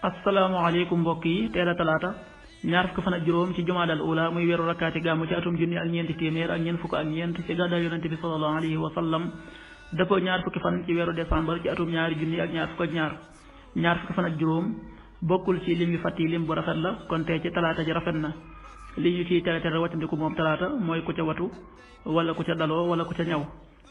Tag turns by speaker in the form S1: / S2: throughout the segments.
S1: asalaamaaleykum mbokk yi teel a talaata ñaar fukki fan ak juróom ci jumaadal ula muy weeru rakkaati gàmmu ci atum junni ak ñeenti téeméer ak ñeent fukk ak ñeent ci gàddaay yonente bi sallallahu alayhi wa sallam dëppoo ñaar fukki fan ci weeru décembre ci atum ñaari junni ak ñaar fukk ak ñaar fukki fan ak juróom bokkul ci lim yu fàtt yi lim bu rafet la kon tey ci talaata ji rafet na li ñu ciy tere tere wàccandiku moom talaata mooy ku ca watu wala ku ca daloo wala ku ca ñaw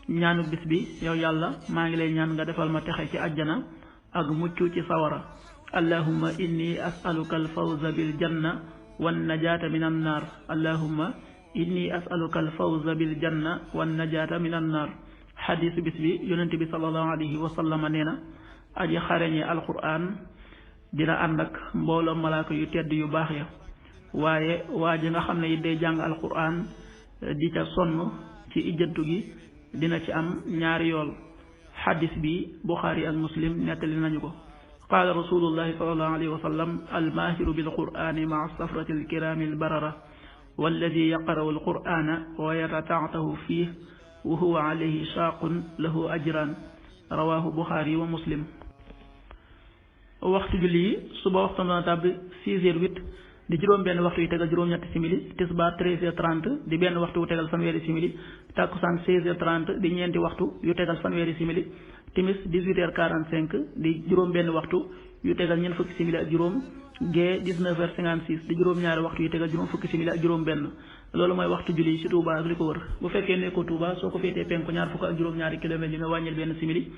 S1: ñaanu bis bi yow yàlla maa ngi lay ñaan nga defal ma texe ci àjjana ak mucc ci sawara allahumma inni as'aluka alfawza bil janna wan najata min an nar allahumma inni as'aluka alfawza bil janna wan najata min an nar xadiisu bis bi yonente bi sallallahu alayhi wa sallam nee na aji xareñe alquran dina ànd ak mbooloo malaaka yu tedd yu baax ya waaye waa ji nga xam ne it day jàng alquran di ca sonn ci ijjantu gi dina ci am ñaari yool xadis bi buxaari ak muslim nettali nañu ko qaala rasulullahi sallallahu alayhi wa sallam almaahiru bilqur'ani maa safrati alkiraami albarara walladi yaqra'u alqur'ana wa yatata'tahu fiih wa huwa alayhi shaaqun lahu ajran rawahu buxaari wa muslim. waxtu julli yi suba waxtu dana tàbbi 6h08 di juróom benn waxtu yu tegal juróom-ñetti simili tisbaar 13h30 di benn waxtu yu tegal fanweeri simili takkusaan 16h30 di ñeenti waxtu yu tegal fanweeri simili timis 18h45 di juróom benn waxtu yu tegal ñeent fukki simili ak juróom gee 19h56 di juróom ñaari waxtu yu tegal juróom fukki simili ak juróom benn loolu mooy waxtu julli ci Touba ak li ko wër bu fekkee nekkoo Touba soo ko féetee penku ñaar fukk ak juróom-ñaari kilomètre dina wàññil benn simili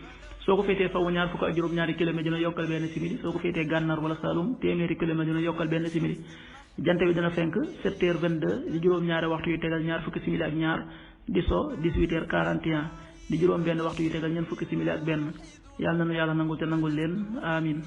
S1: soo ko féetee fawu ñaar fukk ak juróom-ñaari kilomètre dina yokkal benn simili soo ko féetee gànnaar wala Saloum téeméeri kilomètre dina yokkal benn simili jant bi dina fenk 7h22 di juróom-ñaari waxtu yu tegal ñaar fukki simili ak ñaar di so 18h41 di juróom benn waxtu yu tegal ñeent fukki simili ak benn yàlla na nu yàlla nangul te nangul leen amin